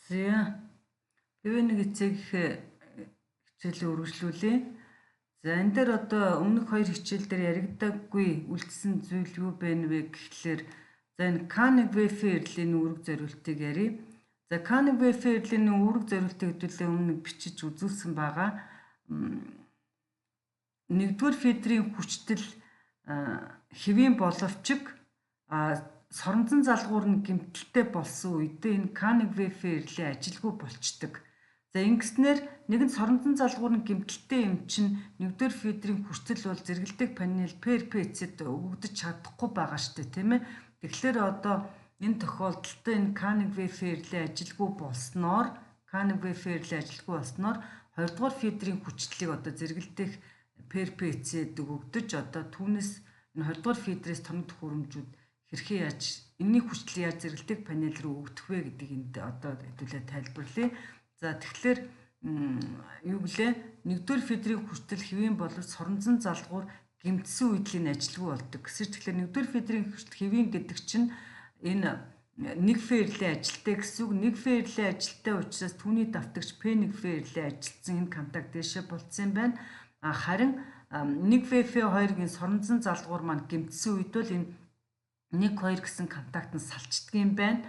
За PV1 эцэг хичээлээ үргэлжлүүлье. За энэ дээр одоо өмнөх хоёр хичээл дээр яригдаагүй үлдсэн зүйл юу байна вэ гэхлээр за энэ K1 VF эрлийн үүрэг зориултыг ярив. За K1 VF эрлийн үүрэг зориултыг хэдүүлээ өмнө бичиж үзүүлсэн байгаа. Нэгдүгээр федерийн хүчтэл хэвийн боловч соронзон залгуур нь гэмтэлтэй болсон үедээ энэ K1 VF эрлээ ажилгүй болчдөг. За ингэснээр нэгэн соронзон залгуур нь гэмтэлтэй юм чинь нэгдүгээр федерийн хүртэл бол зэрэгэлдэх панел PRPC-д өгөгдөж чадахгүй байгаа штэ, тийм ээ. Тэгэхээр одоо энэ тохиолдолд энэ K1 VF эрлээ ажилгүй болсноор K1 VF эрлээ ажилгүй болсноор хоёрдугаар федерийн хүчлэлийг одоо зэрэгэлдэх PRPC-д өгөгдөж одоо түүнээс энэ хоёрдугаар федерээс тоног төхөөрөмжүүд хэрхэн яаж энэний хүчлэл яаж зэрэгэлдэх панел руу өгдөх вэ гэдгийг энд одоо хэдүүлээ тайлбарлая. За тэгэхээр юу гэлээ нэгдүгээр федерийн хүртэл хэвийн боловч соронзон залгуур гэмтсэн үйдлийн ажилгүй болдог. Гэсэр тэгэхээр нэгдүгээр федерийн хүртэл хэвийн гэдэг чинь энэ нэг фэрлээ ажилтай гэсэн үг. Нэг фэрлээ ажилтай учраас түүний давтагч P1 фэрлээ ажилтсан энэ контакт дээшээ болцсон юм байна. А харин 1 VF2-гийн соронзон залгуур маань гэмтсэн үед бол энэ 1 2 гэсэн контакт нь салчдаг юм байна.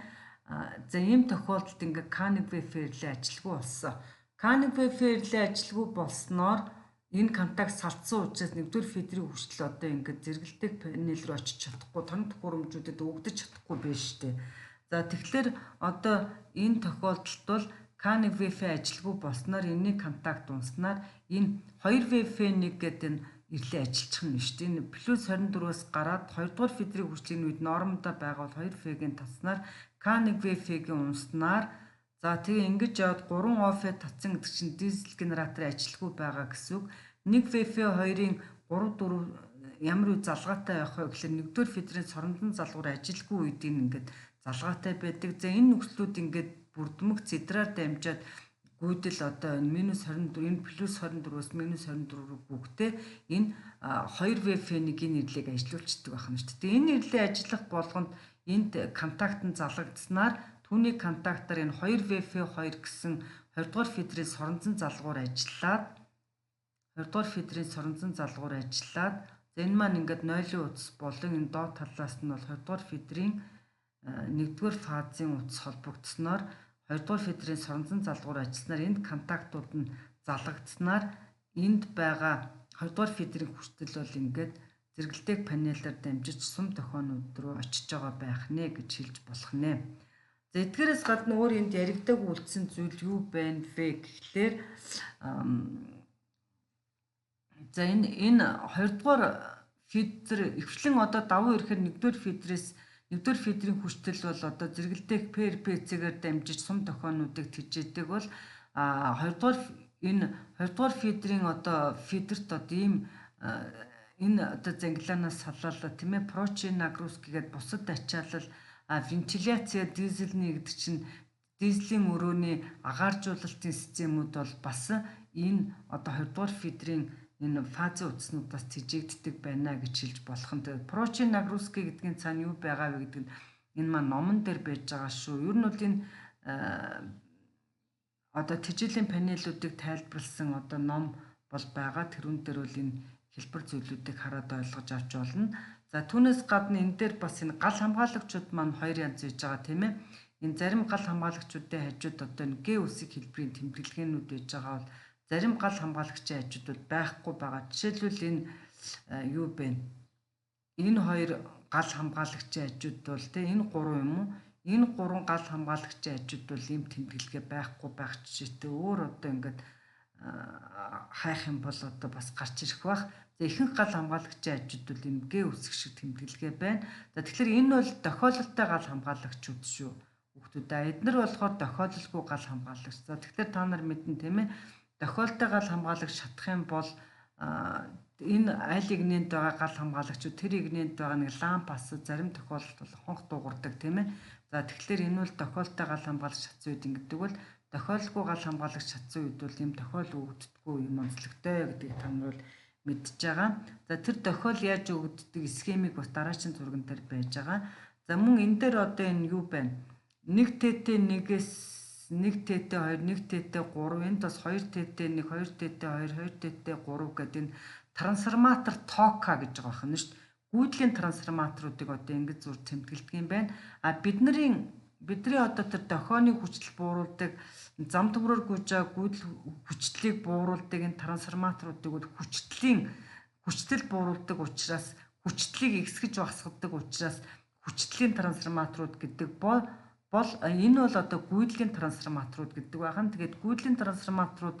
За ийм тохиолдолд ингээ K1 VF-рлээ ажилгүй болсон. K1 VF-рлээ ажилгүй болсноор энэ контакт салцсан учраас нэгдүгээр федерийн хүчтэл одоо ингээд зэрэгэлдэх панел руу очиж чадахгүй, тоног төхөөрөмжүүдэд өгдөж чадахгүй байж штэ. За тэгэхээр одоо энэ тохиолдолд бол K1 VF ажилгүй болсноор энэний контакт унснаар энэ 2 VF1 гэдэг энэ ирлээ ажиллах нь шүү дээ. Энэ плюс 24-өөс гараад 2 дугаар федерийн хүчлийн үед нормдоо байгаа бол 2 F-ийн татснаар K1 VF-ийн унснаар за тэгээ ингэж яваад 3 OF татсан гэдэг чинь дизель генератор ажилгүй байгаа гэсэн үг. 1 VF2-ын 3 4 ямар үе залгаатай байх вэ гэхэлэр нэгдүгээр федерийн соронзон залгуур ажилгүй үед энэ ингээд залгаатай байдаг. За энэ нөхцлүүд ингээд бүрдмөх зэдраар дамжаад гүйдэл одоо энэ минус 24 энэ плюс 24-өөс минус 24 рүү бүгдээ энэ 2 VF1-ийн нэрлийг ажилуулцдаг байх нь шүү дээ. Энэ нэрлээ ажиллах болгонд энд контакт нь залгагдсанаар түүний контактаар энэ 2 VF2 гэсэн 20 дугаар федерийн соронзон залгуур ажиллаад 20 дугаар федерийн соронзон залгуур ажиллаад за энэ маань ингээд 0-ын утас болон энэ доод талаас нь бол 20 дугаар федерийн 1-р фазын утас холбогдсноор 2 дугаар федерийн соронзон залгуур ажилласнаар энд контактууд нь залгагдсанаар энд байгаа 2 дугаар федерийн хүртэл бол ингээд зэрэгэлдэх панелаар дамжиж сум тохионууд руу очиж байгаа байх нэ гэж хэлж болох нэ. За эдгээрээс гадна өөр энд яригдаг үлдсэн зүйл юу байна вэ гэхлээр за энэ 2 дугаар федер ихвчлэн одоо давуу ирэхээр 1-р федерээс нэгдүгээр федерийн хүчтэл бол одоо зэрэгэлдэх PRPC-гээр дамжиж сум тохионуудыг тэжээдэг бол а хоёрдугаар энэ хоёрдугаар федерийн одоо федерт одоо ийм энэ одоо зангилаанаас салаалаа тийм ээ прочи нагрузки гэдээ бусад ачаалал вентиляция дизельний гэдэг чинь дизелийн өрөөний агааржуулалтын системүүд бол бас энэ одоо хоёрдугаар федерийн энэ фазын утаснуудаас тэжээгддэг байна гэж хэлж болох нь. Тэгээд прочи нагрузки гэдгийн цаана юу байгаа вэ гэдэг нь энэ маань номон дээр байж байгаа шүү. Ер нь бол энэ одоо тэжээлийн панелуудыг тайлбарлсан одоо ном бол байгаа. Тэрүүн дээр бол энэ хэлбэр зүйлүүдийг хараад ойлгож авч болно. За түүнээс гадна энэ дээр бас энэ гал хамгаалагчуд маань хоёр янз байж байгаа тийм ээ. Энэ зарим гал хамгаалагчдын хажууд одоо энэ Г үсэг хэлбэрийн тэмдэглэгээнүүд байж байгаа бол зарим гал хамгаалагчийн хажууд бол байхгүй байгаа. Жишээлбэл энэ юу бэ? Энэ хоёр гал хамгаалагчийн хажууд бол тэ энэ гурван юм уу? Энэ гурван гал хамгаалагчийн хажууд бол ийм тэмдэглэгээ байхгүй байх жишээтэй. Өөр одоо ингээд хайх юм бол одоо бас гарч ирэх бах. За ихэнх гал хамгаалагчийн хажууд бол ийм Г үсэг шиг тэмдэглэгээ байна. За тэгэхээр энэ бол тохиолдолтой гал хамгаалагчуд шүү. Хүүхдүүдээ эднэр болохоор тохиолдолгүй гал хамгаалагч. За тэгэхээр та нар мэднэ тийм ээ. Тохиолдолтой гал хамгаалагч шатах юм бол энэ аль игнэнд байгаа гал хамгаалагчуд тэр игнэнд байгаа нэг ламп ас зарим тохиолдолд бол хонх дуугардаг тийм ээ. За тэгэхээр энэ бол тохиолдолтой гал хамгаалагч шатсан үед ингэдэг бол тохиолдолгүй гал хамгаалагч шатсан үед бол ийм тохиол өгөгддөггүй юм онцлогтой гэдгийг та нар бол мэдж байгаа. За тэр тохиол яаж өгөгддөг схемийг бас дараагийн зурган дээр байж байгаа. За мөн энэ дээр одоо энэ юу байна? 1 ТТ 1-ээс 1 ТТ2, 1 ТТ3, энд бас 2 ТТ1, 2 ТТ2, 2 ТТ3 гэдэг энэ трансформатор тока гэж байгаа байна шүү дээ. Гүйдлийн трансформаторуудыг одоо ингэж зур тэмдэглэдэг юм байна. А бидний одоо тэр дохионы хүчил бууруулдаг, зам төмрөөр гүйж байгаа гүйдэл хүчлийг бууруулдаг энэ трансформаторуудыг бол хүчтэл бууруулдаг учраас, хүчлийг ихсгэж багасгадаг учраас хүчлийн трансформаторууд гэдэг бол энэ бол одоо гүйдлийн трансформаторууд гэдэг байна. Тэгээд гүйдлийн трансформаторууд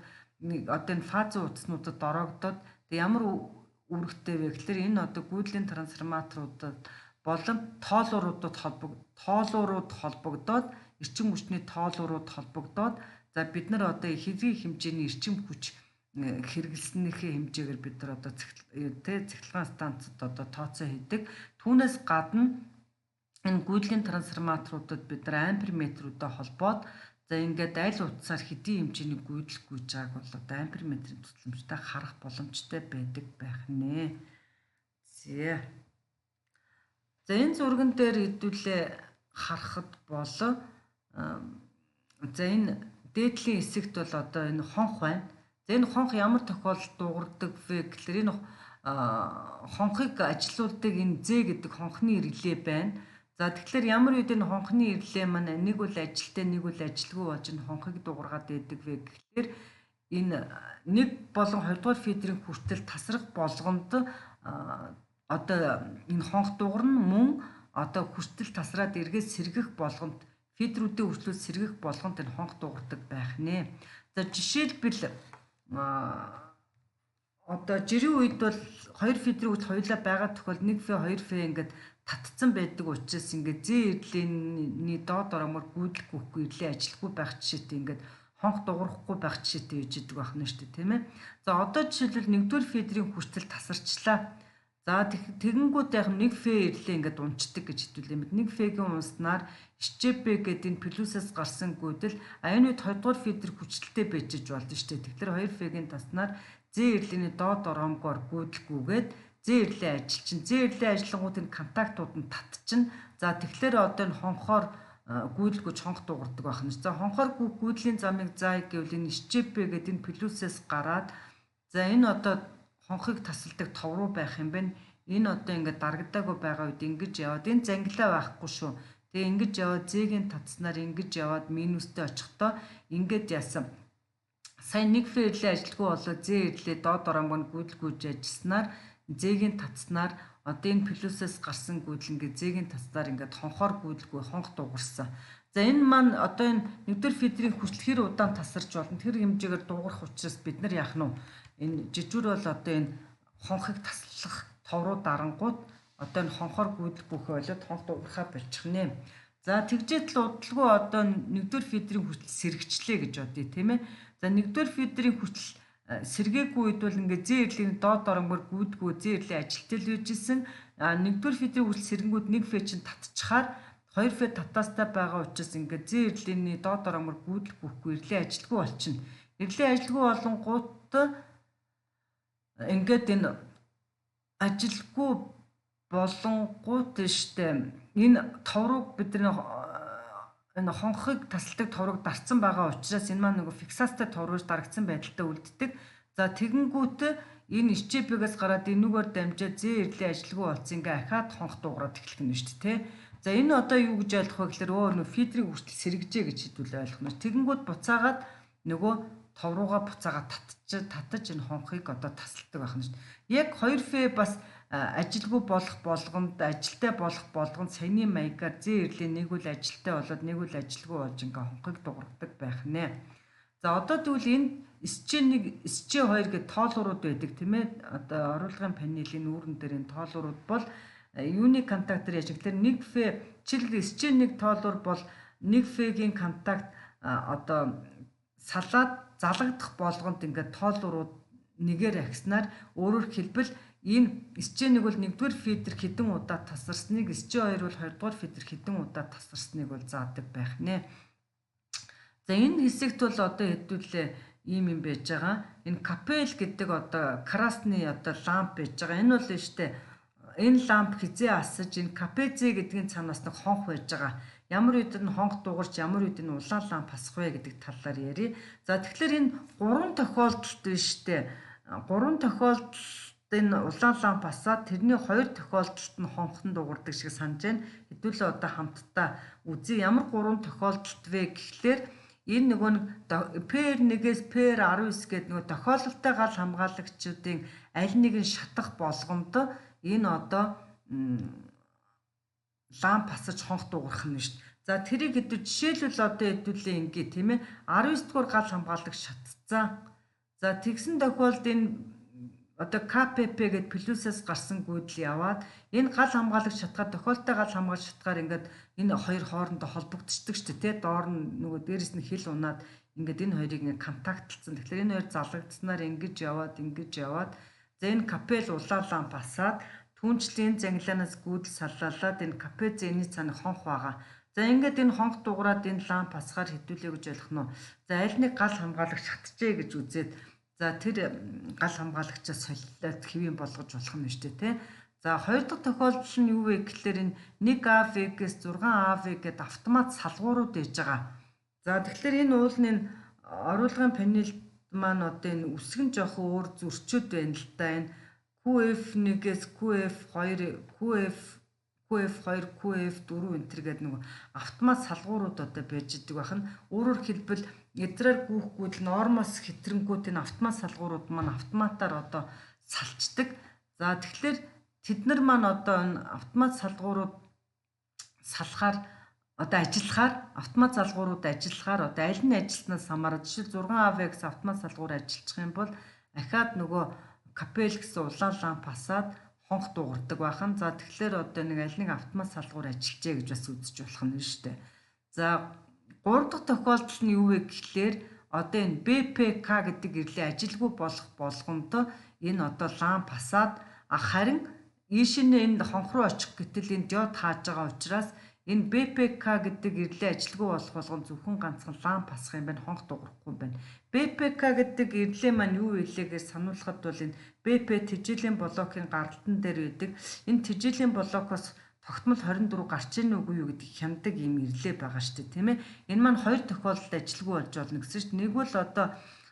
одоо энэ фазын утаснуудад ороогдоод ямар үүрэгтэй вэ гэхээр энэ одоо гүйдлийн трансформаторуудад болон тоолууруудад холбогдоод эрчим хүчний тоолуурууд холбогдоод за бид нар одоо хэдийн хэмжээний эрчим хүч хэрэглэснийхээ хэмжээгээр бид нар одоо цахилгаан станцад одоо тооцоо хийдэг. Түүнээс гадна энэ гүйдлийн трансформаторуудад бид нар амперметрүүдээ холбоод за ингээд аль утсаар хэдийн хэмжээний гүйдэл гүйж байгааг бол одоо амперметрийн тусламжтай харах боломжтой байдаг байх нэ. За. За энэ зурган дээр хэдүүлээ харахад бол за энэ дээдлийн хэсэгт бол одоо энэ хонх байна. За энэ хонх ямар тохиолдолд дуугардаг вэ гэхээр энэ хонхыг ажилуулдаг энэ З гэдэг хонхны реле байна. За тэгэхээр ямар үед энэ хонхны ирлээ маань нэг бол ажилтай, нэг бол ажилгүй болж энэ хонхыг дуугаргаад байдаг вэ гэхээр энэ нэг болон хоёрдугаар фидерийн хүртэл тасрах болгонд одоо энэ хонх дуугарна, мөн одоо хүртэл тасраад эргээд сэргэх болгонд фидерүүдийн хүртлүүд сэргэх болгонд энэ хонх дуугардаг байх нэ. За жишээлбэл одоо жирийн үед бол хоёр фидерийн хүртэл хоёулаа байгаа тохиолдолд 1 ф 2 ф ингээд татцсан байдаг учраас ингээд зээ ирлээний доод ороомор гүйдлэхгүй ирлээ ажилтгүй байх жишээтэй ингээд хонх дуурахгүй байх жишээтэй байж идэг байх нь шүү дээ, тийм ээ. За одоо жишээлбэл нэгдүгээр фидерийн хүртэл тасарчлаа. За тэгэнгүүт яг 1 ф ирлээ ингээд унцдаг гэж хэдүүлээ мэд. 1 ф-гийн унснаар СЧП гэдэг энэ плюсээс гарсан гүйдэл энэ үед хоёрдугаар фидер хүчлэлтэй байж иж болно шүү дээ. Тэгэхээр 2 ф-гийн таснаар зээ ирлээний доод ороомгоор гүйдлгүйгээд зээ ирлээ ажилчин. Зээ ирлээ ажиллангууд энэ контактууд нь татчихна. За тэгэхээр одоо энэ хонхоор гүйдлгүйж хонх дуугардаг байх нь. За хонхоор гүйдлийн замыг заая гэвэл энэ СЧП гэдэг энэ плюсээс гараад за энэ одоо хонхыг тасалдаг тов руу байх юм байна. Энэ одоо ингээд дарагдаагүй байгаа үед ингэж яваад энэ зангилаа байхгүй шүү. Тэгээ ингэж яваад зээгийн татснаар ингэж яваад минустэй очихдоо ингээд яасан. Сайн 1 ф ирлээ ажилтгүй болоо зээ ирлээ доод ороомгоо гүйдлгүйж ажилласнаар зээгийн татснаар одоо энэ плюсээс гарсан гүйдэл ингээд зээгийн татснаар ингээд хонхоор гүйдлгүй хонх дуугарсан. За энэ маань одоо энэ нэгдүгээр фидерийн хүчил хэр удаан тасарч болно. Тэр хэмжээгээр дуугарах учраас бид нар яах нь вэ? Энэ жижүүр бол одоо энэ хонхыг таслах тов руу дарангууд одоо энэ хонхоор гүйдлгүйхээ болоод хонх дуугархаа болчих нэ. За тэгжээд л удалгүй одоо нэгдүгээр фидерийн хүчил сэрэгчлээ гэж бодъё, тийм ээ. За нэгдүгээр фидерийн хүчил сэргээгүй үед бол ингээд зээ ирлэгийн доод оронгоор гүйдгүү зээ ирлээ ажилтал байжсэн. А нэгдүгээр фидерийн хүчил сэрэнгүүд 1 ф чинь татчихаар 2 ф татаастай байгаа учраас ингээд зээ ирлээний доод оронгоор гүйдлгүйхгүй ирлээ ажилтгүй болчихно. Ирлээ ажилтгүй болонгууд ингээд энэ ажилтгүй болонгууд штэ энэ товрог бидний энэ хонхыг тасалдаг товрог дарцсан байгаа учраас энэ маань нөгөө фиксацтай товрож дарагдсан байдалтай үлддэг. За тэгэнгүүт энэ СЧП-гээс гараад энүүгээр дамжаад зээ ирлээ ажилгүй болсон ингээ ахаад хонх дуугараад эхлэх нь шүү дээ, тэ. За энэ одоо юу гэж ойлгох вэ гэхээр нөгөө фидрийг хүртэл сэргэжээ гэж хэдүүлээ ойлгох нь. Тэгэнгүүт буцаагаад нөгөө тов руугаа буцаагаад татаж энэ хонхыг одоо тасалдаг байх нь шүү дээ. Яг 2 ф бас ажилгүй болох болгонд, ажилтай болох болгонд саяны маягаар зээ ирлээ нэг үл ажилтай болоод нэг үл ажилгүй болж ингээ хонхыг дуугардаг байх нэ. За одоо тэгвэл энэ СЧ1, СЧ2 гэдэг тоолуурууд байдаг, тийм ээ. Одоо оруулгын панелийн нүүрэн дээр энэ тоолуурууд бол юуны контактор яаж гэхээр 1 Ф жишээлбэл СЧ1 тоолуур бол 1 Ф-гийн контакт одоо салаад залгадах болгонд ингээд тоолуурууд нэгээр ахиснаар өөрөөр хэлбэл энэ СЧ1 бол нэгдүгээр фидер хэдэн удаа тасарсныг, СЧ2 бол хоёрдугаар фидер хэдэн удаа тасарсныг бол заадаг байх нэ. За энэ хэсэгт бол одоо хэдүүлээ ийм юм байж байгаа. Энэ капел гэдэг одоо красны одоо ламп байж байгаа. Энэ бол штэ энэ ламп хизээ асаж энэ капезе гэдгийн цаанаас нэг хонх байж байгаа. Ямар үед нь хонх дуугарч, ямар үед нь улаан ламп асах вэ гэдэг талаар ярья. За тэгэхээр энэ гурван тохиолдолд биш үү? Гурван тохиолдолд энэ улаан ламп асаад тэрний хоёр тохиолдолд нь хонхон дуугардаг шиг санаж байна. Хэдүүлээ одоо хамтдаа үзье. Ямар гурван тохиолдолд вэ гэхлээр энэ нөгөө нэг PR1-ээс PR19 гэдэг нөгөө тохиолдолтой гал хамгаалагчдын аль нэг нь шатах болгонд энэ одоо ламп асаж хонх дуугарах нь шүү дээ. За тэрийг хэдүү жишээлбэл одоо хэдүүлээ ингээ тийм ээ 19 дугаар гал хамгаалагч шатцсан. За тэгсэн тохиолдолд энэ одоо КПП гээд плюсээс гарсан гүйдэл яваад энэ гал хамгаалагч шатгаар тохиолдолтой гал хамгаалагч шатгаар ингээд энэ хоёр хоорондоо холбогдчихдаг шүү дээ, тий. Доор нь нөгөө дээрэс нь хил унаад ингээд энэ хоёрыг ингээд контактлцсан. Тэгэхээр энэ хоёр залгагдсанаар ингэж яваад ингэж яваад за энэ капел улаан ламп асаад түнчлийн зангилаанаас гүйдэл саллалаад энэ капел зэний цаана хонх байгаа. За ингээд энэ хонх дуграад энэ ламп асахаар хэдүүлээ гэж ойлгох нь. За аль нэг гал хамгаалагч шатжээ гэж үзээд за тэр гал хамгаалагчаас солилоод хэвийн болгож болох юм шүү дээ, тий. За хоёр дахь тохиолдол нь юу вэ гэхлээр энэ 1AV-гээс 6AV гээд автомат салгуурууд ээж байгаа. За тэгэхээр энэ уулны энэ оруулгын панелд маань одоо энэ үсгэн жоохон өөр зөрчөөд байна л да. Энэ QF1-ээс QF2, QF2, QF4 энэ төр гэдэг нэг автомат салгуурууд одоо байж идэг байх нь. Өөрөөр хэлбэл эдрээр гүйхгүй л нормоос хэтрэнгүүт энэ автомат салгуурууд маань автоматар одоо салчдаг. За тэгэхээр тэд нар маань одоо энэ автомат салгуурууд салахаар одоо ажиллахаар автомат залгуурууд ажиллахаар одоо аль нь ажилласнаас хамаарат жишээл 6AV гэсэн автомат салгуур ажиллах юм бол ахаад нөгөө капел гэсэн улаан ламп асаад хонх дуугардаг байхан. За тэгэхээр одоо нэг аль нэг автомат салгуур ажиллажээ гэж бас үзэж болох нь шүү дээ. За гурав дахь тохиолдол нь юу вэ гэхлээр одоо энэ БПК гэдэг ирлээ ажилгүй болох болгонд энэ одоо ламп асаад харин ийш нь энэ хонх руу очих гэтэл энэ диод хааж байгаа учраас энэ БПК гэдэг ирлээ ажилгүй болох болгон зөвхөн ганцхан ламп асах юм байна, хонх дуугарахгүй юм байна. БПК гэдэг ирлээ маань юу вэ гэж сануулхад бол энэ БП тэжээлийн блокийн гаралтан дээр байдаг. Энэ тэжээлийн блокоос тогтмол 24 гарч ийн үгүй юу гэдэг хяндаг юм ирлээ байгаа шүү дээ, тийм ээ. Энэ маань хоёр тохиолдолд ажилгүй болж болно гэсэн шүү дээ. Нэг бол одоо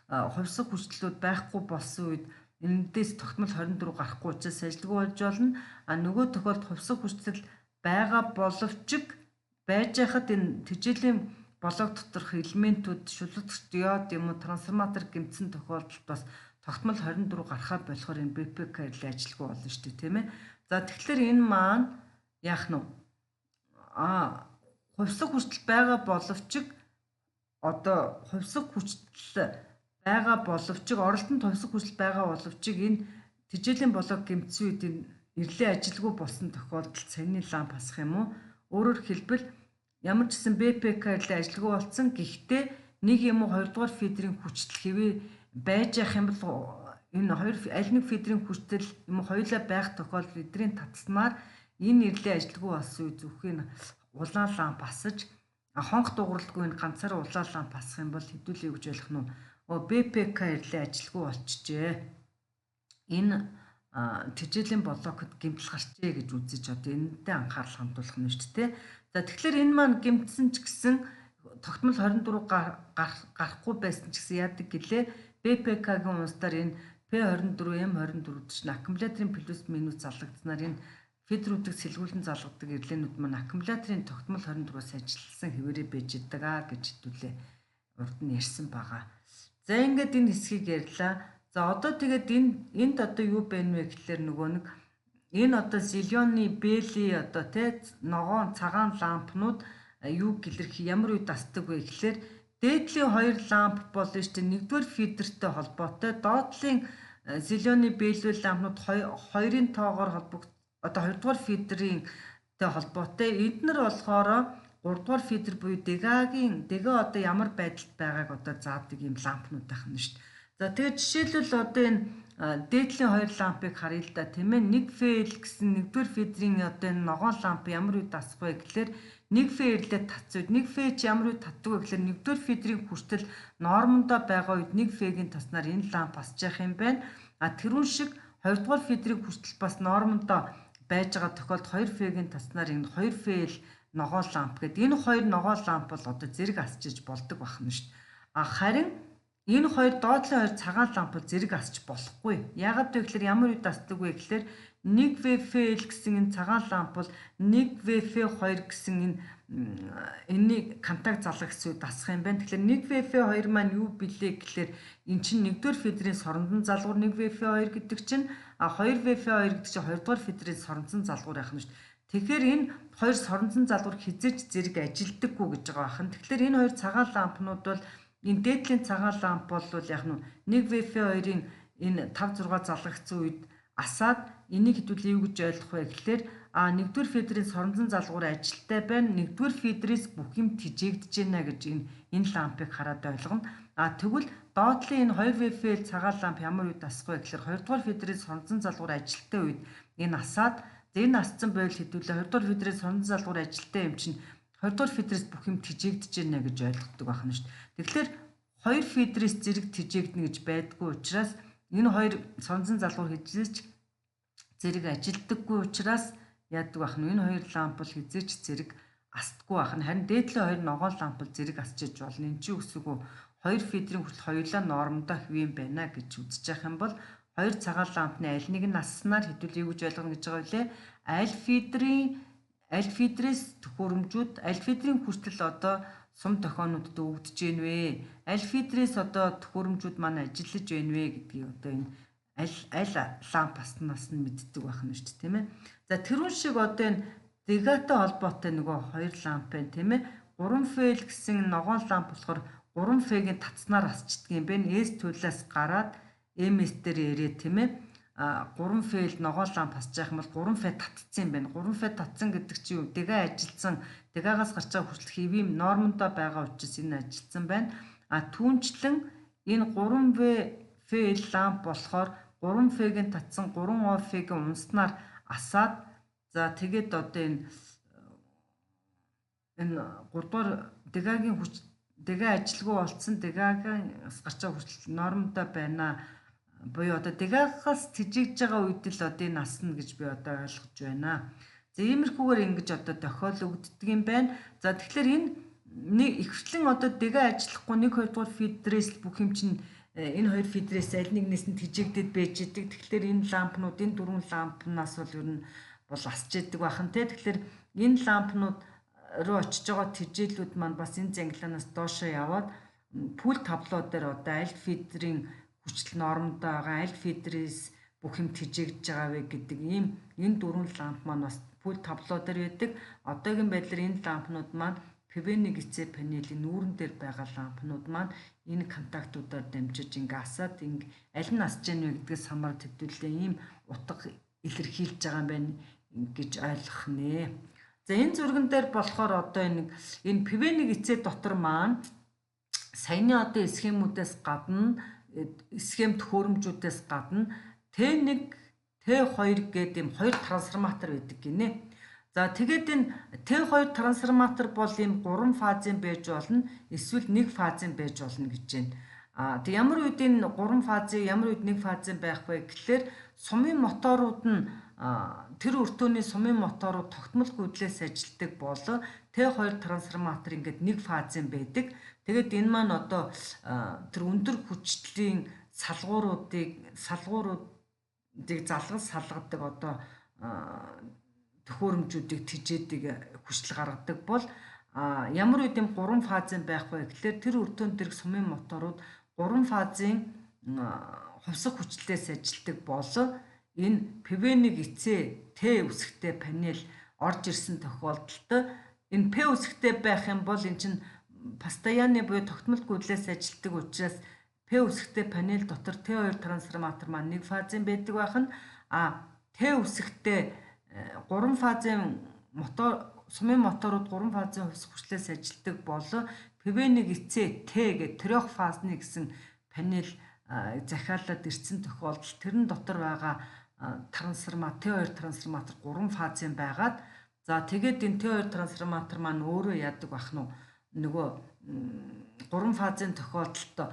хувьсах хүчлүүд байхгүй болсон үед эндээс тогтмол 24 гарахгүй учраас ажилгүй болж болно. А нөгөө тохиолдолд хувьсах хүчлэл байгаа боловч байж хахад энэ тэжээлийн блок доторх элементүүд шүлэгч диод юм уу трансформатор гэмтсэн тохиолдолд бас тогтмол 24 гарахаа болохоор энэ БПК ирлээ ажилгүй болно шүү дээ, тийм ээ. За тэгэхээр энэ маань яах нь вэ? Хувьсах хүчил байгаа боловч одоо хувьсах хүчил байгаа боловч оролтонд хувьсах хүчил байгаа боловч энэ тэжээлийн блок гэмтсэн үед энэ ирлээ ажилгүй болсон тохиолдолд саяны ламп асах юм уу? Өөрөөр хэлбэл ямар ч гэсэн БПК ирлээ ажилгүй болсон гэхдээ нэг юм уу хоёрдугаар фидерийн хүчил хэвээ байж явах юм бол энэ хоёр аль нэг фидерийн хүчил юм уу хоёулаа байх тохиолдолд эдрийн татснаар энэ ирлээ ажилгүй болсон үе зөвхөн улаан ламп асаж хонх дуугаралгүй энэ ганцаараа улаан ламп асах юм бол хэдүүлээ гэж ойлгох нь БПК ирлээ ажилгүй болчихжээ. Энэ тэжээлийн блокод гэмтэл гарчээ гэж үзэж одоо энэтэй анхаарал хандуулах нь шүү дээ. За тэгэхээр энэ маань гэмтсэн ч гэсэн тогтмол 24 гарахгүй байсан ч гэсэн яадаг гэлээ БПК-гийн унстаар энэ P24 M24 чинь аккумуляторын плюс минус залгагдсанаар энэ фидрүүдийг сэлгүүлэн залгадаг ирлэнүүд маань аккумуляторын тогтмол 24-аас ажилласан хэвээрээ байж идэг аа гэж хэдүүлээ урд нь ярьсан байгаа. За ингээд энэ хэсгийг ярьлаа. За одоо тэгээд энд одоо юу байна вэ гэхлээр нөгөө нэг энэ одоо зеленый бели одоо тэ ногоон цагаан лампнууд юу гэлэрхий ямар үед асдаг вэ гэхлээр дээдлийн хоёр ламп болно шүү дээ. Нэгдүгээр фидертэй холбоотой, доотлын зеленый бели лампнууд хоёрын тоогоор холбогд одоо хоёрдугаар фидерийн тэ холбоотой. Эднэр болохоор гуравдугаар фидер буюу дегагийн дега одоо ямар байдалд байгааг одоо заадаг юм лампнууд байх нь шүү дээ. За тэгээд жишээлбэл одоо энэ дээдлийн хоёр лампыг харъя л да, тийм ээ. 1 фэл гэсэн нэгдүгээр фидерийн одоо энэ ногоон ламп ямар үед асах вэ гэхлээр 1 фэ ирлээ татсан үед 1 фэ ч ямар үед татдаг вэ гэхлээр нэгдүгээр фидерийн хүртэл нормондоо байгаа үед 1 фэгийн таснаар энэ ламп асч явах юм байна. А тэрүүн шиг хоёрдугаар фидерийн хүртэл бас нормондоо байж байгаа тохиолдолд 2 фэгийн таснаар энэ 2 фэл ногоон ламп гэдэг энэ хоёр ногоон ламп бол одоо зэрэг асчиж болдог байх нь шүү дээ. А харин энэ хоёр доотлын хоёр цагаан ламп бол зэрэг асч болохгүй. Яагаад вэ гэхээр ямар үед асдаг вэ гэхээр 1VFL гэсэн энэ цагаан ламп бол 1VF2 гэсэн энэ энэний контакт залгах үед асах юм байна. Тэгэхээр 1VF2 маань юу билээ гэхээр эн чинь 1-р федерийн соронзон залгуур 1VF2 гэдэг чинь, а 2VF2 гэдэг чинь 2-р федерийн соронзон залгуур байх нь шүү дээ. Тэгэхээр энэ хоёр соронзон залгуур хизээж зэрэг ажилдаггүй гэж байгаа байна. Тэгэхээр энэ хоёр цагаан лампнууд бол энэ дээдлийн цагаан ламп бол яг нь 1VF2-ын энэ 5 6 залгагдсан үед асаад энийг хэдүүлээ юу гэж ойлгох вэ гэхээр а 1-р федерийн соронзон залгуур ажилттай байна. 1-р федерээс бүх юм тижээгдэж байна гэж энэ лампыг хараад ойлгоно. А тэгвэл доотлын энэ 2VFL цагаан ламп ямар үед асах вэ гэхээр 2-р федерийн соронзон залгуур ажилттай үед энэ асаад, энэ асцсан байвал хэдүүлээ 2-р федерийн соронзон залгуур ажилттай юм чинь 2-р федерээс бүх юм тижээгдэж байна гэж ойлгодог байх нь шүү дээ. Тэгэхээр хоёр федерээс зэрэг тижээгдэнэ гэж байдгүй учраас энэ хоёр соронзон залгуур хизээж зэрэг ажилдаггүй учраас яадаг байх нь энэ хоёр ламп бол хизээч зэрэг астдаггүй байх нь. Харин дээдлийн хоёр ногоон ламп бол зэрэг асчиж болно. Энэ чинь үсэг үү хоёр федерийн хүртэл хоёулаа нормдоо хэвэн байна гэж үзэж явах юм бол хоёр цагаан лампны аль нэг нь асснаар хэдүүл юу гэж ойлгоно гэж байгаа вэ? Аль федерийн аль федерээс төхөөрөмжүүд аль федерийн хүртэл одоо сум тохионуудад өгдөж гин вэ? Аль федерээс одоо төхөөрөмжүүд маань ажиллаж байна вэ гэдгийг одоо энэ аль ламп аснаас нь мэддэг байх нь шүү дээ, тийм ээ. За тэрүүн шиг одоо энэ дегатай холбоотой нөгөө хоёр ламп байна, тийм ээ. 3Ф гэсэн ногоон ламп болохоор 3Ф-ийн татснаар асчдаг юм байна. S төлөөс гараад MS дээр ирээ, тийм ээ. А 3Ф ногоон ламп асч явах юм бол 3Ф татцсан юм байна. 3Ф татсан гэдэг чинь юу? Дега ажилтсан, дегагаас гарч байгаа хүртэл хэвийн нормондоо байгаа учраас энэ ажилтсан байна. А түүнчлэн энэ 3В ламп болохоор 3Ф-ийн татсан 3О-ийн унснаар асаад, за тэгээд одоо энэ 3 дугаар дегагийн хүч дега ажилгүй болцсон, дегагийн гарч байгаа хүртэл нормдоо байна. Буюу одоо дегагаас тэжээгж байгаа үед л одоо энэ асна гэж би одоо ойлгож байна. За иймэрхүүгээр ингэж одоо тохиол өгддөг юм байна. За тэгэхээр энэ нэг ихвчлэн одоо дега ажиллахгүй 1 2 дугаар федерээс бүх юм чинь энэ хоёр федерээс аль нэгнээс нь тэжээгдээд байж идэг. Тэгэхээр энэ лампнууд энэ дөрвөн лампнаас бол ер нь бол асч идэг бахан те. Тэгэхээр энэ лампнууд руу очиж байгаа тэжээлүүд маань бас энэ зангилаанаас доошоо яваад пүл табло дээр одоо аль федерийн хүчил нормдоо байгаа, аль федерээс бүх юм тэжээгдэж байгаа вэ гэдэг ийм энэ дөрвөн ламп маань бас пүл табло дээр байдаг. Одоогийн байдлаар энэ лампнууд маань PV1C панелийн нүүрэн дээр байгаа лампнууд маань энэ контактуудаар дамжиж ингээ асаад ингээ аль нь асж гэнэ вэ гэдгээс хамаар тэвдүүлээ ийм утга илэрхийлж байгаа юм байна гэж ойлгох нэ. За энэ зурган дээр болохоор одоо энэ PV1C дотор маань саяны одоо схемүүдээс гадна схем төхөөрөмжүүдээс гадна T1, T2 гэдэг ийм хоёр трансформатор байдаг гинэ. За тэгээд энэ T2 трансформатор бол ийм 3 фазын байж болно, эсвэл 1 фазын байж болно гэж байна. А тэг ямар үед энэ 3 фазын, ямар үед 1 фазын байх вэ гэхлээр сумын моторууд нь тэр өртөөний сумын моторууд тогтмол гүйдлээс ажилтдаг бол T2 трансформатор ингээд 1 фазын байдаг. Тэгээд энэ маань одоо тэр өндөр хүчлийн салгууруудыг залгал салгадаг одоо төхөөрөмжүүдийг тэжээдэг хүчил гаргадаг бол ямар үед юм 3 фазын байх вэ гэхлээр тэр өртөөнд дэрх сумын моторууд 3 фазын хувьсах хүчлээс ажилтдаг бол энэ PV1C T үсгтэй панел орж ирсэн тохиолдолд энэ P үсгтэй байх юм бол эн чинь постоянны буюу тогтмол гүйдлээс ажилтдаг учраас P үсгтэй панел дотор T2 трансформатор маань 1 фазын байдаг байх нь, а Т үсгтэй 3 фазын мотор сумын моторууд 3 фазын хувьсах хүчлээс ажилтдаг бол PV1C T гэх трех фазны гэсэн панел захиалаад ирсэн тохиолдолд тэрэн дотор байгаа трансформатор T2 трансформатор 3 фазын байгаад, за тэгээд энэ T2 трансформатор маань өөрөө яадаг бах нь нөгөө 3 фазын тохиолдолд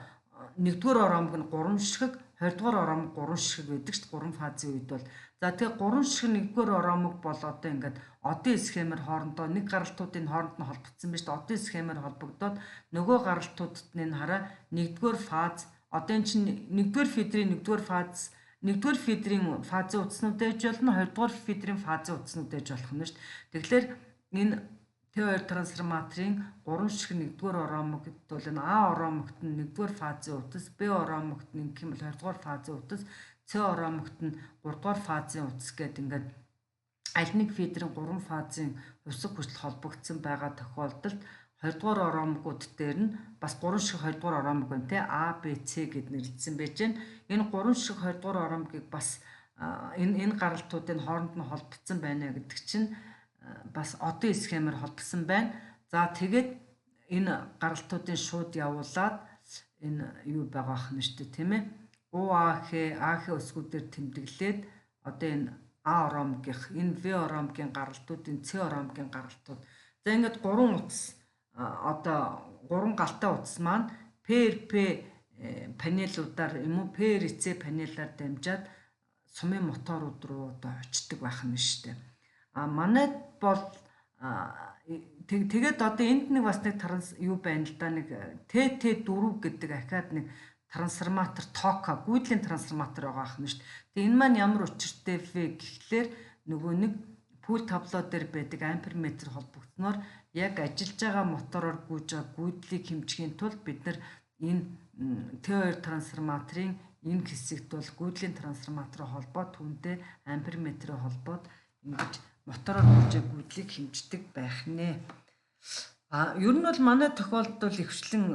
нэгдүгээр ороомог нь 3 ширхэг, хоёрдугаар ороомог 3 ширхэг байдаг шүү дээ. 3 фазын үед бол за тэгээ 3 ширхэг нэгдүгээр ороомог бол одоо ингээд одын схемээр хоорондоо нэг гаралтуудын хооронд нь холбогдсон биз дээ. Одын схемээр холбогдоод нөгөө гаралтуудад нь хараа нэгдүгээр фаз одоо эн чинь нэгдүгээр фидрийн нэгдүгээр фаз нэгдүгээр фидрийн фазын утаснууд ээж болно, хоёрдугаар фидрийн фазын утаснууд ээж болох нь шүү дээ. Тэгэхээр энэ Т2 трансформаторын 3 ширхэг нэгдүгээр ороомогт бол энэ А ороомогт нь нэгдүгээр фазын утас, Б ороомогт нь гэх юм бол хоёрдугаар фазын утас, С ороомогт нь гуравдугаар фазын утас гэдэг ингээд аль нэг фидрийн 3 фазын хувьсаг хүчил холбогдсон байгаа тохиолдолд хоёрдугаар ороомгууд дээр нь бас 3 ширхэг хоёрдугаар ороомог байна те А, Б, С гэд нэрлэгдсэн байж байна. Энэ 3 ширхэг хоёрдугаар ороомгийг бас энэ гаралтуудын хооронд нь холбогдсон байна гэдэг чинь бас одын схемээр холбосон байна. За тэгээд энэ гаралтуудын шууд явуулаад энэ юу байгаа ах нь шүү дээ тийм ээ. У А Х А Х өсгүүдээр тэмдэглээд одоо энэ А ороомгийнх, энэ В ороомгийн гаралтууд, энэ С ороомгийн гаралтууд. За ингээд 3 утас одоо 3 галтай утас маань ПРП панелуудаар юм уу ПРЦ панелаар дамжаад сумын моторууд руу одоо очдог байх нь шүү дээ. А манайд бол тэгээд одоо энд нэг бас нэг транс юу байна л да нэг ТТ4 гэдэг ахаад нэг трансформатор тока гүйдлийн трансформатор байгаа ах нь шүү дээ. Тэгээ энэ маань ямар учиртай вэ гэхлээр нөгөө нэг пул табло дээр байдаг амперметр холбогдсноор яг ажиллаж байгаа мотороор гүйж байгаа гүйдлийг хэмжихийн тулд бид нар энэ Т2 трансформаторын энэ хэсэгт бол гүйдлийн трансформатороо холбоод түүнтэй амперметрээ холбоод ингэж мотороор гүйж байгаа гүйдлийг хэмждэг байх нэ. А ер нь бол манай тохиолдолд бол ихвчлэн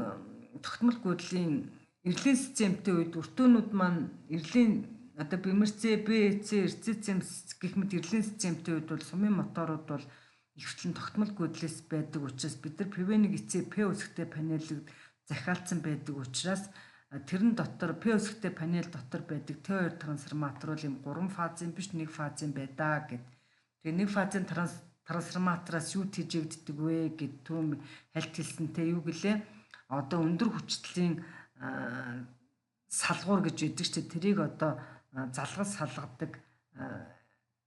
тогтмол гүйдлийн эрлийн системтэй үед өртөөнүүд маань эрлийн одоо БМРЦ, БЦ, РЦЦМ гэх мэт эрлийн системтэй үед бол сумын моторууд бол ихвчлэн тогтмол гүйдлээс байдаг учраас бид нар ПВ1 эцээ П үсгтэй панелыг захиалцсан байдаг учраас тэрэн дотор П үсгтэй панел дотор байдаг Т2 трансформатор бол юм 3 фазын биш 1 фазын байдаа гэд. Тэгээ 1 фазын трансформатороос юу тэжээгддэг вэ гэд түүм хальт хэлсэнтэй юу гэлээ? Одоо өндөр хүчтэлийн салгуур гэж байдаг чинь тэрийг одоо залгал салгадаг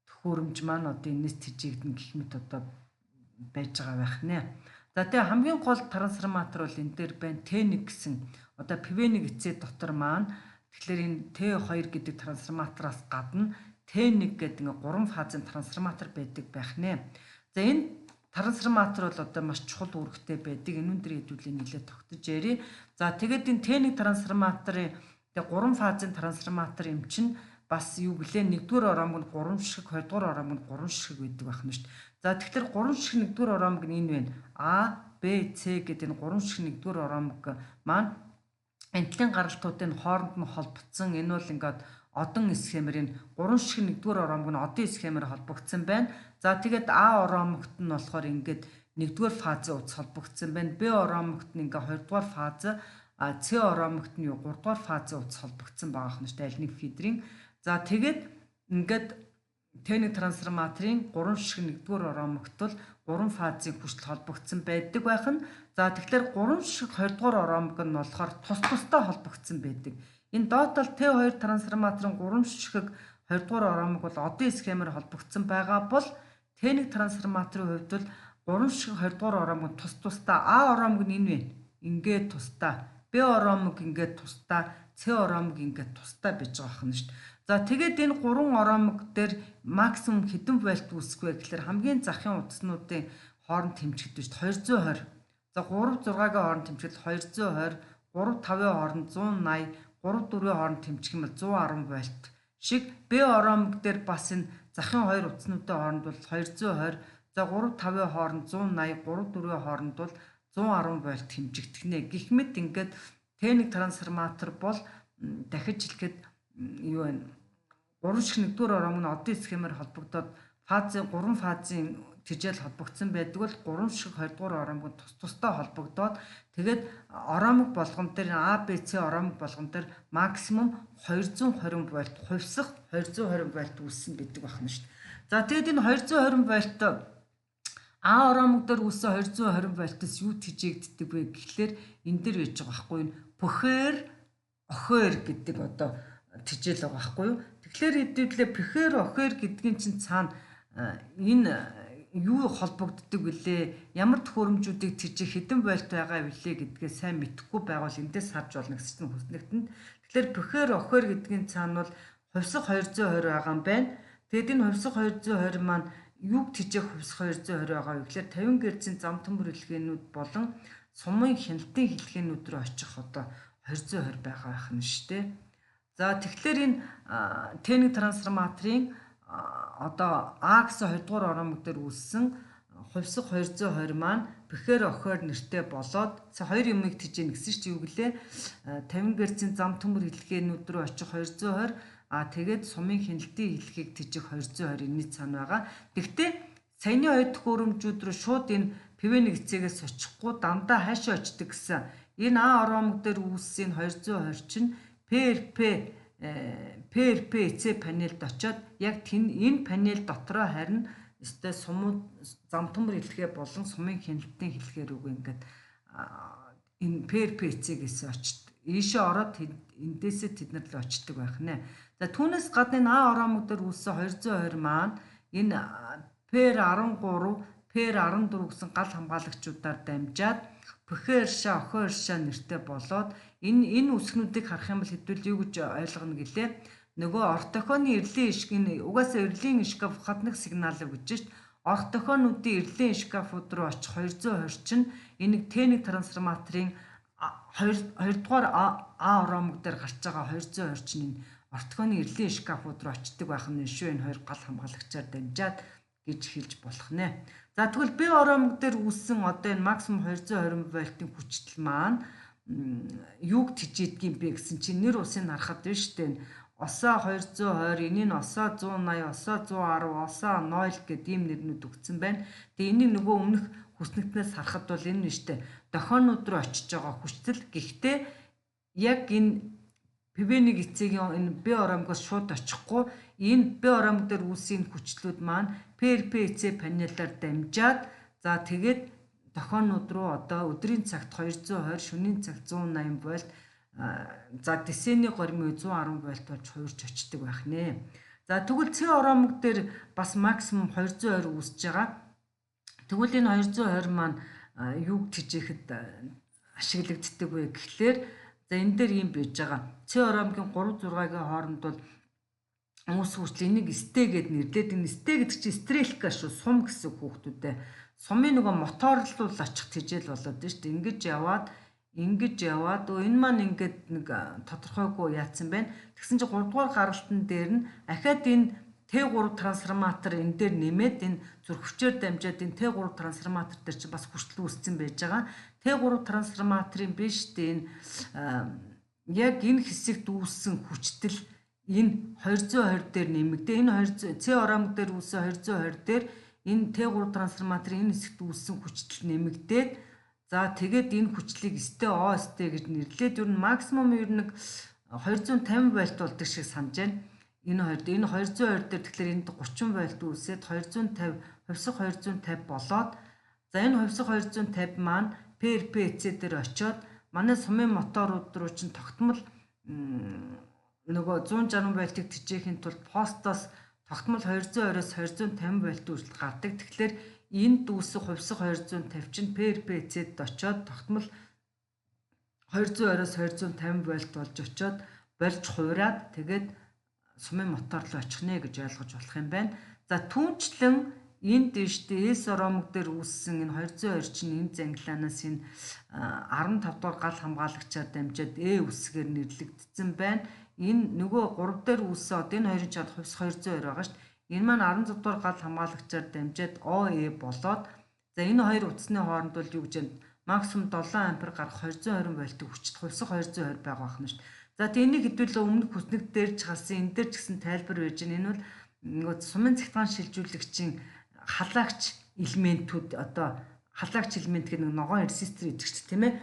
төхөөрөмж маань одоо энэс тэжээгдэн гэх мэт одоо байж байгаа байх нэ. За тэгээ хамгийн гол трансформатор бол энэ дээр байна. Т1 гэсэн одоо ПВ1 эцээ дотор маань тэгэхээр энэ Т2 гэдэг трансформатороос гадна Т1 гэдэг ингээ 3 фазын трансформатор байдаг байх нэ. За энэ трансформатор бол одоо маш чухал үүрэгтэй байдаг. Энэ өндөр хэдүүлээ нэлээд тогтож ярий. За тэгээд энэ Т1 трансформаторын тэгээ 3 фазын трансформатор юм чинь бас юу гэлээ нэгдүгээр ороомог нь 3 ширхэг, хоёрдугаар ороомог нь 3 ширхэг байдаг байх нь шүү дээ. За тэгэхээр 3 ширхэг нэгдүгээр ороомог нь энэ байна. А, Б, С гэдэг энэ 3 ширхэг нэгдүгээр ороомог маань энтлийн гаралтуудын хооронд нь холбогдсон. Энэ бол ингээд одон схемээр энэ 3 ширхэг нэгдүгээр ороомог нь одон схемээр холбогдсон байна. За тэгээд А ороомогт нь болохоор ингээд нэгдүгээр фазын утас холбогдсон байна. Б ороомогт нь ингээд хоёрдугаар фаз, а С ороомогт нь юу гуравдугаар фазын утас холбогдсон байгаа юм шүү дээ. Аль нэг фидрийн. За тэгээд ингээд Т1 трансформаторын 3 ширхэг нэгдүгээр ороомогт бол 3 фазын хүчил холбогдсон байдаг байх нь. За тэгэхээр 3 ширхэг хоёрдугаар ороомог нь болохоор тус тусдаа холбогдсон байдаг. Энэ доод тал Т2 трансформаторын 3 ширхэг хоёрдугаар ороомог бол одын схемээр холбогдсон байгаа бол Т1 трансформаторын хувьд бол 3 ширхэг хоёрдугаар ороомог нь тус тусдаа А ороомог нь энэ байна. Ингээд тусдаа. Б ороомог ингээд тусдаа. С ороомог ингээд тусдаа байж байгаа юм шүү дээ. За тэгээд энэ 3 ороомог дээр максимум хэдэн вольт үүсэх вэ гэхээр хамгийн захын утаснуудын хооронд хэмжигдэж шүү дээ 220. За 3 6-гийн хооронд хэмжигдэл 220, 3 5-ын хооронд 180, 3 4-ийн хооронд хэмжих юм бол 110 вольт шиг. Б ороомог дээр бас энэ захын хоёр утаснуудын хооронд бол 220, за 3 5-ын хооронд 180, 3 4-ийн хооронд бол 110 вольт хэмжигдэх нэ. Гэх мэт ингээд Т1 трансформатор бол дахиж хэлэхэд юу вэ? 3 ширхэг нэгдүгээр ороомог нь одын схемээр холбогдоод фазын 3 фазын тэжээл холбогдсон байдаг бол 3 ширхэг хоёрдугаар ороомог нь тус тусдаа холбогдоод тэгээд ороомог болгон дээр А, Б, С ороомог болгон дээр максимум 220 вольт хувьсах 220 вольт үүссэн гэдэг байна шүү дээ. За тэгээд энэ 220 вольт А ороомог дээр үүссэн 220 вольтоос юу тэжээгддэг вэ гэхлээр энэ дээр байж байгаа байхгүй юу? Пөхөр охиор гэдэг одоо тижэл байгаа байхгүй юу? Тэгэхээр хэдүүлээ пэхэр охиор гэдгийн чинь цаана энэ юу холбогддог вүлээ, ямар төхөөрөмжүүдийг тижих хэдэн вольт байгаа вүлээ гэдгээ сайн мэдэхгүй байвал эндээс харж болно гэсэн чинь хүснэгтэнд. Тэгэхээр пэхэр охиор гэдгийн цаана бол хувьсах 220 байгаа юм байна. Тэгэд энэ хувьсах 220 маань юуг тижээх хувьсах 220 байгаа вэ гэхээр 50 Гц-ийн зам төмөр хэлхээнүүд болон сумын хяналтын хэлхээнүүд рүү очих одоо 220 байгаа байх нь шүү дээ. За тэгэхээр энэ Т1 трансформаторын одоо А гэсэн 2 дугаар оромог дээр үүссэн хувьсах 220 маань пэхэр охиор нэртэй болоод хоёр юмыг тижээн гэсэн чинь юу гэлээ 50 Гц-ийн зам төмөр хэлхээнүүд рүү очих 220, а тэгээд сумын хяналтын хэлхийг тижих 220 энэний цаана байгаа. Тэгвэл саяны хоёр төхөөрөмжүүд рүү шууд энэ ПВ1 эцэгээс очихгүй дандаа хаашаа очдөг гэсэн. Энэ А оромог дээр үүссэн 220 чинь PRP эцэг панелд очиод яг энэ панел дотроо харин өстой сумууд зам төмөр хэлхээ болон сумын хяналтын хэлхээ рүүгээ ингээд энэ PRP эцэгээс очт ийшээ ороод эндээсээ тэд нар л очдөг байх нэ. За түүнээс гадна энэ А оромог дээр үүссэн 220 маань энэ PR13, PR14 гэсэн гал хамгаалагчудаар дамжаад пэхэр ша охиор ша нэртэй болоод энэ үсгнүүдийг харах юм бол хэдүүл юу гэж ойлгоно гэлээ. Нөгөө ортохооны эрлийн ишг энэ угаасаа эрлийн шкаф хаднах сигнал гэж шít. Ортохоонуудын эрлийн шкафууд руу очих 220 чинь энэ Т1 трансформаторын 2 дугаар А оромог дээр гарч байгаа 220 чинь энэ ортохооны эрлийн шкафууд руу очдөг байх нь шүү. Энэ хоёр гал хамгаалагчаар дамжаад гэж хэлж болох нэ. За тэгвэл Б оромог дээр үүссэн одоо энэ максимум 220 вольтын хүчтэл маань юуг тижээдгийм бэ гэсэн чинь нэр усын харахад биш үү? Осоо 220, энийг нь осоо 180, осоо 110, осоо 0 гэдэг ийм нэрнүүд өгсөн байна. Тэгээ энийг нөгөө өмнөх хүснэгтнээс харахад бол энэ нь штэ дохионууд руу очиж байгаа хүчтэл. Гэхдээ яг энэ ПВ1 эцэгийн энэ Б оромгоос шууд очихгүй энэ Б оромг дээр үүссэн хүчлүүд маань PRP эцэг панелаар дамжаад за тэгээд дохионууд руу одоо өдрийн цагт 220, шөнийн цагт 180 вольт, за десений горимын 110 вольт болж хувирч очдөг байх нэ. За тэгвэл С оромог дээр бас максимум 220 үүсэж байгаа. Тэгвэл энэ 220 маань юуг тижээхэд ашиглагддаг вэ гэхлээр за энэ дээр ийм байж байгаа. С оромгийн 3 6-гийн хооронд бол үүс хүртэл энийг сте гэд нэрлээд энэ сте гэдэг чинь стрелка шүү, сум гэсэн хүүхдүүдээ. Сумын нөгөө моторлол очих тижэл болоод байна шүү дээ. Ингэж яваад энэ маань ингээд нэг тодорхойгүй яатсан байна. Тэгсэн чинь 3 дугаар гаралтан дээр нь ахаад энэ Т3 трансформатор энэ дээр нэмээд энэ зүрхвчээр дамжаад энэ Т3 трансформатор дээр чинь бас хүчтэл үүссэн байж байгаа. Т3 трансформаторын биш дээ энэ яг энэ хэсэгт үүссэн хүчтэл энэ 220 дээр нэмэгдээ. Энэ 200 С оромог дээр үүссэн 220 дээр энэ Т3 трансформаторын энэ хэсэгт үүссэн хүчтэл нэмэгдээд за тэгээд энэ хүчлийг СТ ОСТ гэж нэрлээд ер нь максимум ер нь 250 вольт болдог шиг санаж байна. Энэ хоёрд энэ 220 дээр тэгэхээр энд 30 вольт үүсээд 250 хувьсах 250 болоод за энэ хувьсах 250 маань PRP-C дээр очиод манай сумын моторууд руу чинь тогтмол нөгөө 160 вольтыг тижээхийн тулд постоос тогтмол 220-оос 250 вольт хүртэл гардаг. Тэгэхээр энд үүсэх хувьсах 250 чинь PRP-C-д очиод тогтмол 220-оос 250 вольт болж очиод болж хувраад тэгээд сумын мотор руу очих нэ гэж ойлгож болох юм байна. За түүнчлэн энд дэвштэй S оромог дээр үүссэн энэ 220 чинь энэ зангилаанаас энэ 15 дугаар гал хамгаалагчаар дамжаад Э үсгээр нэрлэгдсэн байна. Энэ нөгөө 3 дээр үүссэн одоо энэ хоёрын чад хувьс 220 байгаа шүү дээ. Энэ маань 16 дугаар гал хамгаалагчаар дамжаад ОЭ болоод за энэ хоёр утасны хооронд бол юу гэж вэ? Максимум 7 ампер гарах 220 вольтын хүчит хувьсах 220 байгаа байх нь шүү дээ. За тэг энийг хэдүүлээ өмнөх хүснэг дээр ч халсан энэ дээр ч гэсэн тайлбар байж байна. Энэ бол нөгөө сумын цэгтгаан шилжүүлэгчийн халаагч элементүүд одоо халаагч элемент гэх нэг ногоон резистор гэдэг чинь тийм ээ.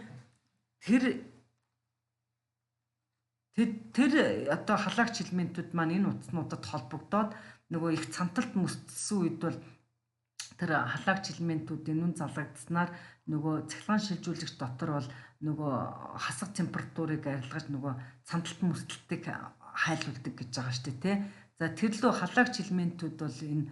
Тэр одоо халаагч элементүүд маань энэ утаснуудад холбогдоод нөгөө их цанталт мөсдсөн үед бол тэр халаагч элементүүдийн нүн залгагдсанаар нөгөө цахилгаан шилжүүлэгч дотор бол нөгөө хасах температурыг арилгаж нөгөө цандалт мөсдөлтийг хайлуулдаг гэж байгаа шүү дээ, тий. За тэр лөө халагч элементүүд бол энэ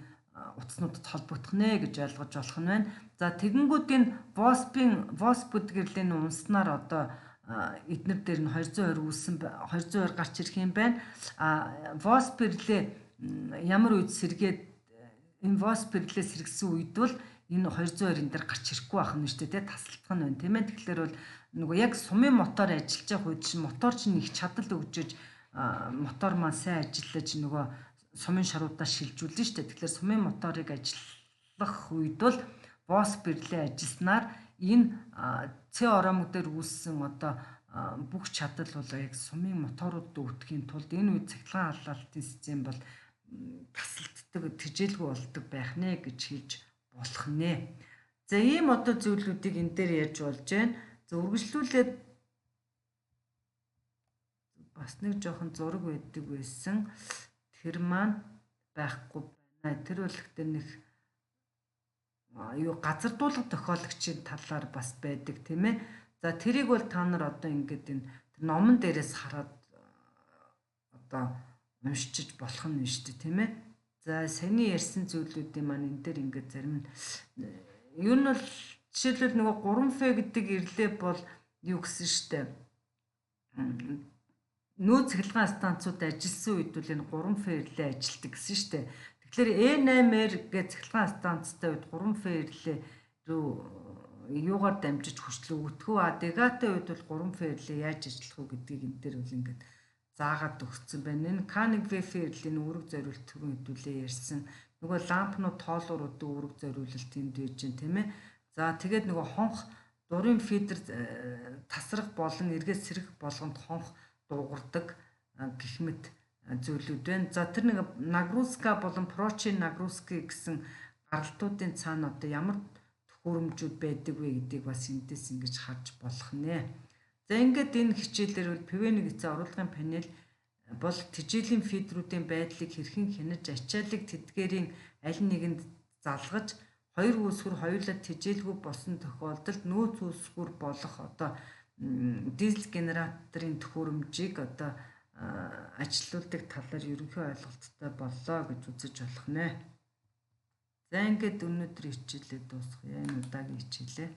утаснуудад холбогдох нэ гэж ойлгож болох нь байна. За тэгэнгүүт энэ WASP гэрлэний унснаар одоо эднэр дээр нь 220 үүссэн 220 гарч ирэх юм байна. А WASP гэрлээ ямар үед сэргээд энэ WASP гэрлээ сэргсэн үед бол энэ 220-ын дээр гарч ирэхгүй байх нь шүү дээ, тасалдах нь байна, тийм ээ. Тэгэхээр бол нөгөө яг сумын мотор ажиллаж байгаа үед чинь мотор чинь их чадал өгжөж мотор маань сайн ажиллаж нөгөө сумын шаруудаа шилжүүлнэ шүү дээ. Тэгэхээр сумын моторыг ажиллах үед бол WASP гэрлээ ажилласнаар энэ С оромог дээр үүссэн одоо бүх чадал бол яг сумын моторууд өгдөхийн тулд энэ үед цахилгаан халаалтын систем бол тасалддаг, тэжээлгүй болдог байх нэ гэж хэлж болох нэ. За ийм одоо зүйлүүдийг энэ дээр ярьж болж байна. За үргэлжлүүлээд бас нэг жоохон зураг байдаг байсан. Тэр маань байхгүй байна. Тэр бол ихтэй нэг юу газардуулах тохиологчийн талаар бас байдаг, тийм ээ. За тэрийг бол та нар одоо ингээд энэ номон дээрээс хараад одоо уншиж болох нь шүү дээ, тийм ээ. За саяны ярьсан зүйлүүдийн маань энэ дээр ингээд зарим нь ер нь бол жишээлбэл нөгөө 3F гэдэг ирлээ бол юу гэсэн штэ. Нөөц цахилгаан станцууд ажилласан үед бол энэ 3F ирлээ ажилладаг гэсэн штэ. Тэгэхээр E8R гэх цахилгаан станцтай үед 3F ирлээ рүү юугаар дамжиж хүчлээ өгдөг үү? А Дегатай үед бол 3F ирлээ яаж ажиллах вэ гэдгийг энэ дээр бол ингээд заагаад өгсөн байна. Энэ Каниг-Веф ирлийн үүрэг зориулт түрүүн хэдүүлээ ярьсан. Нөгөө лампнууд тоолууруудын үүрэг зориулалт энд байж гэн, тийм ээ. За тэгээд нөгөө хонх дурын фидер тасрах болон эргээд сэрэх болгонд хонх дуугардаг гэх мэт зүйлүүд байна. За тэр нэг нагрузка болон прочи нагрузки гэсэн гаралтуудын цаана одоо ямар төхөөрөмжүүд байдаг вэ гэдгийг бас эндээс ингэж харж болох нэ. За ингээд энэ хичээлээр бол ПВ1 эцээ оруулгын панел бол тэжээлийн фидрүүдийн байдлыг хэрхэн хянаж ачааллыг тэдгээрийн аль нэгэнд залгаж хоёр үүсгэр хоёулаа тэжээлгүй болсон тохиолдолд нөөц үүсгүр болох одоо дизель генераторын төхөөрөмжийг одоо ажилуулдаг талаар ерөнхий ойлголттой боллоо гэж үзэж болох нэ. За ингээд өнөөдрийн хичээлээ дуусгая. Энэ удаагийн хичээлээ.